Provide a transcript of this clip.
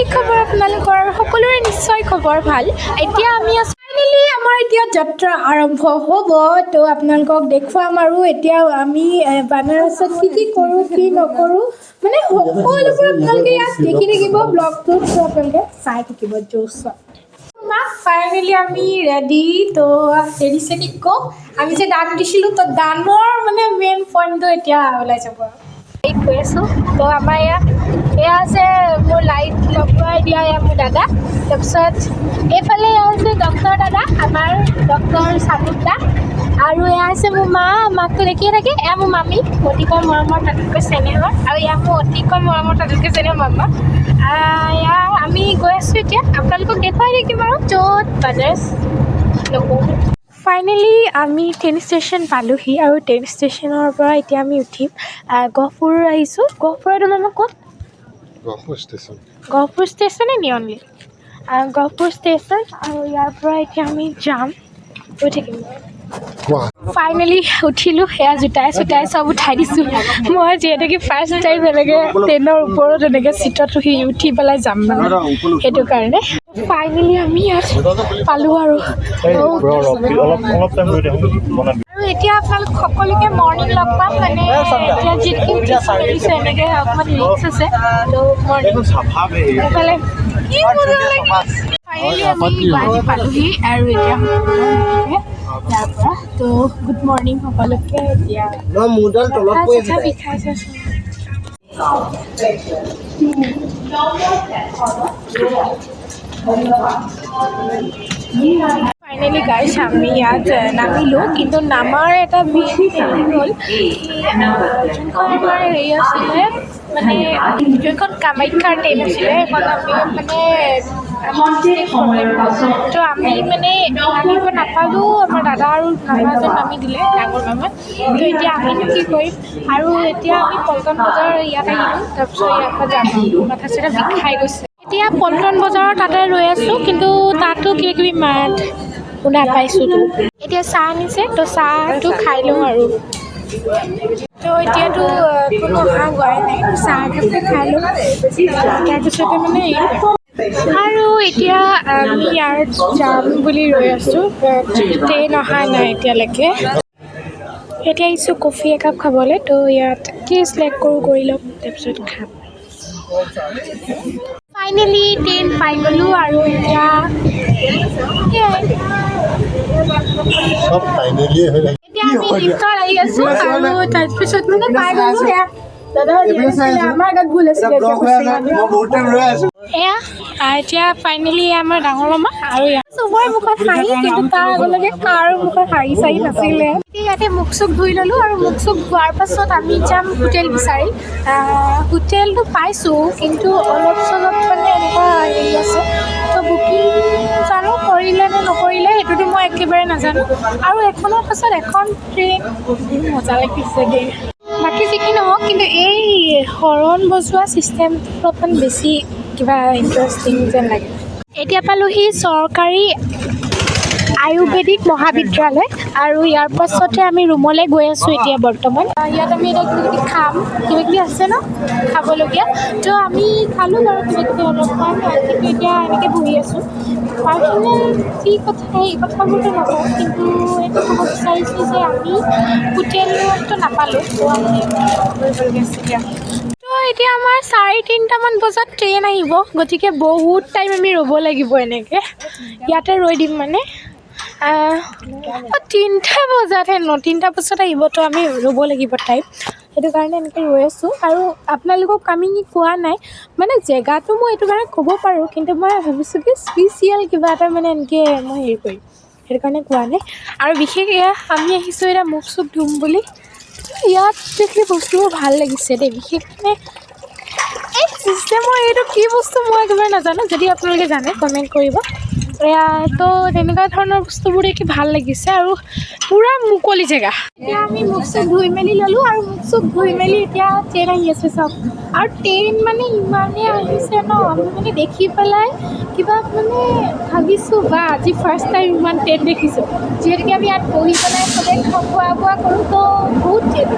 কি খবৰ আপোনালোকৰ? সকলোৰে নিশ্চয় খবৰ ভাল। এতিয়া আমি আছোঁ, ফাইনেলি আমাৰ এতিয়া যাত্ৰা আৰম্ভ হ'ব। তো আপোনালোকক দেখুৱাম আৰু এতিয়া আমি বানাৰসত কি কি কৰোঁ, কি নকৰোঁ, মানে সকলোবোৰ আপোনালোকে ইয়াত দেখি থাকিব ব্লগটোত। তো আপোনালোকে চাই থাকিব জোচত। ফাইনেলি আমি ৰেডি। তো ৰেডি চেডি ক আমি যে দান দিছিলোঁ, তো দানৰ মানে মেইন পইণ্টটো এতিয়া ওলাই যাব আৰু এই গৈ আছোঁ। তো আমাৰ ইয়াত এয়া আছে মোৰ লাইট লগোৱাই দিয়া, এয়া মোৰ দাদা। তাৰপিছত এইফালে এয়া হৈছে ডক্টৰ দাদা, আমাৰ ডক্টৰ চানুপ দা। আৰু এয়া আছে মোৰ মা, মাকটো দেখিয়ে থাকে। এয়া মোৰ মামী, অতিকৈ মৰমৰ, তাতোতকৈ চেনেহৰ। আৰু এয়া মোৰ অতিকৈ মৰমৰ, তাতোতকৈ চেনেহৰ মামা। এয়া আমি গৈ আছোঁ। এতিয়া আপোনালোকক দেখুৱাই থাকিম আৰু য'ত বাজাজ নকওঁ। ফাইনেলি আমি ট্ৰেইন ষ্টেচন পালোহি আৰু ট্ৰেইন ষ্টেচনৰ পৰা এতিয়া আমি উঠিম। গহপুৰ আহিছোঁ। গহপুৰত মামা ক'ত? গহপুৰ ষ্টেচন। গহপুৰ ষ্টেচনে নি? Only Gohpur station. আৰু ইয়াৰ পৰা এতিয়া আমি যাম, গৈ থাকিম। কোৱা। ফাইনেলি উঠিলোঁ। সেয়া জোতাই চোতাই চব উঠাই দিছোঁ মই, যিহেতুকে ফাৰ্ষ্ট টাইম এনেকৈ ট্ৰেইনৰ ওপৰত এনেকৈ চিটত উঠি উঠি পেলাই যাম, মানে সেইটো কাৰণে। ফাইনেলি আমি ইয়াত পালোঁ আৰু অলপ অলপ টাইম ৰৈ থাকোঁ, বনাবি। আৰু এতিয়া আপোনালোক সকলোকে মৰ্ণিং লগ পাম। মানে এতিয়া যিহেতুকে উঠিছোঁ মেলিছোঁ, এনেকৈ অকণমান ৰিস্ক আছে। তো মৰ্ণিং। এইফালে কি মজা লাগে! ফাইনেলি আমি গুৱাহাটী পালোহি আৰু এতিয়া ইয়াৰ পৰা। তো গুড মৰ্ণিং সকলোকে। এতিয়া মোৰডাল তলত মাথা পৰি চাথা আছে। বিষাইছে। ফাইনেলি গাইছ, আমি ইয়াত নামিলোঁ। কিন্তু নামাৰ এটা বিশেষ হেৰি হ'ল কি, যোনখন আমাৰ হেৰি আছিলে, মানে যোনখন কামাখ্যাৰ ট্ৰেইন আছিলে, সেইখন আমি মানে তো আমি মানে নামিব নাপালোঁ। আমাৰ দাদা আৰু মামাজন নামি দিলে, ডাঙৰ মামা। তো এতিয়া আমিনো কি কৰিম? আৰু এতিয়া আমি পল্টন বজাৰ ইয়াত আহিলোঁ। তাৰপিছত ইয়াৰ পৰা যাম। মাথা চাথা বিষাই গৈছে। এতিয়া পল্টন বজাৰৰ তাতে ৰৈ আছোঁ, কিন্তু তাতো কিবা কিবি মাত শুনা পাইছোঁ। তো এতিয়া চাহ আনিছে, তো চাহটো খাই লওঁ। আৰু তো এতিয়াতো কোনো অহা হোৱাই নাই। চাহ একাপকে খাই লওঁ, তাৰপিছতে মানে এই আৰু এতিয়া আমি ইয়াত যাম বুলি ৰৈ আছোঁ। ট্ৰেইন অহা নাই এতিয়ালৈকে। এতিয়া আহিছোঁ কফি একাপ খাবলৈ। তো ইয়াত কি চিলেক্ট কৰোঁ কৰি ল'ম, তাৰপিছত খাম। ফাইনেলি ট্ৰেইন পাই গ'লোঁ আৰু এতিয়া সেয়াই। চব ফাইনেলিয়ে হৈ থাকে। এতিয়া আমি লিফ্টত আহি আছোঁ আৰু তাৰপিছত মানে পাই গ'লোঁ। এয়া দাদা, আমাৰ গাত ভুল আছিলে। মই বহুত টাইম ৰৈ আছো। এয়া এতিয়া ফাইনেলি আমাৰ ডাঙৰ মামা আৰু এয়া চবৰে মুখত হাঁহি, কিন্তু তাৰ আগলৈকে কাৰো মুখত হাঁহি চাহি নাছিলে। এতিয়া ইয়াতে মুখ চুখ ধুই ল'লোঁ আৰু মুখ চুখ ধোৱাৰ পাছত আমি যাম হোটেল বিচাৰি। হোটেলটো পাইছোঁ, কিন্তু অলপ চলপ মানে এনেকুৱা হেৰি আছে। তো বুকিং জানো কৰিলে নে নকৰিলে, সেইটোতো মই একেবাৰে নাজানো। আৰু এখনৰ পাছত এখন ট্ৰেইন, মজা লাগিছে দেই। বাকী যি কি নহওক, কিন্তু এই হৰণ বজোৱা ছিষ্টেমটো অলপমান বেছি কিবা ইণ্টাৰেষ্টিং যেন লাগে। এতিয়া পালোহি চৰকাৰী আয়ুৰ্বেদিক মহাবিদ্যালয় আৰু ইয়াৰ পাছতে আমি ৰুমলৈ গৈ আছোঁ এতিয়া বৰ্তমান। ইয়াত আমি এতিয়া কিবা কিবি খাম। কিবা কিবি আছে ন খাবলগীয়া? তো আমি খালোঁ বাৰু কিবা কিবি অলপমান, কিন্তু এতিয়া এনেকৈ বহি আছোঁ। পাৰ্চনেল যি কথা, সেই কথাবোৰতো নকওঁ, কিন্তু এইটো ক'ব বিচাৰিছোঁ যে আমি হোটেল ৰুমটো নাপালোঁ। তো আমি কৰিবলগীয়া আছে এতিয়া। তো এতিয়া আমাৰ 3:30টামান বজাত ট্ৰেইন আহিব, গতিকে বহুত টাইম আমি ৰ'ব লাগিব। এনেকৈ ইয়াতে ৰৈ দিম। মানে 3টা বজাতহে ন, 3টা বজাত আহিব। তো আমি ৰ'ব লাগিব টাইম, সেইটো কাৰণে এনেকৈ ৰৈ আছোঁ। আৰু আপোনালোকক আমি কোৱা নাই, মানে জেগাটো মই এইটো কাৰণে ক'ব পাৰোঁ, কিন্তু মই ভাবিছোঁ কি স্পেচিয়েল কিবা এটা মানে এনেকৈ মই হেৰি কৰিম, সেইটো কাৰণে কোৱা নাই। আৰু বিশেষ এয়া আমি আহিছোঁ এতিয়া মুখ চুখ ধুম বুলি। ইয়াত দেখি বস্তুবোৰ ভাল লাগিছে দেই। বিশেষ মানে এই চিষ্টেমৰ এইটো কি বস্তু মই একেবাৰে নাজানো। যদি আপোনালোকে জানে, কমেণ্ট কৰিব। এয়া তো তেনেকুৱা ধৰণৰ বস্তুবোৰ দেখি ভাল লাগিছে আৰু পূৰা মুকলি জেগা। এতিয়া আমি মুখ চুখ ধুই মেলি ল'লোঁ আৰু মুখ চুখ ধুই মেলি এতিয়া ট্ৰেইন আহি আছে চব। আৰু ট্ৰেইন মানে ইমানেই আহিছে ন, আমি মানে দেখি পেলাই কিবা মানে ভাবিছোঁ বা আজি ফাৰ্ষ্ট টাইম ইমান ট্ৰেইন দেখিছোঁ, যিহেতুকে আমি ইয়াত বহি পেলাই চবেই খোৱা বোৱা কৰোঁ। তো বহুত ট্ৰেইন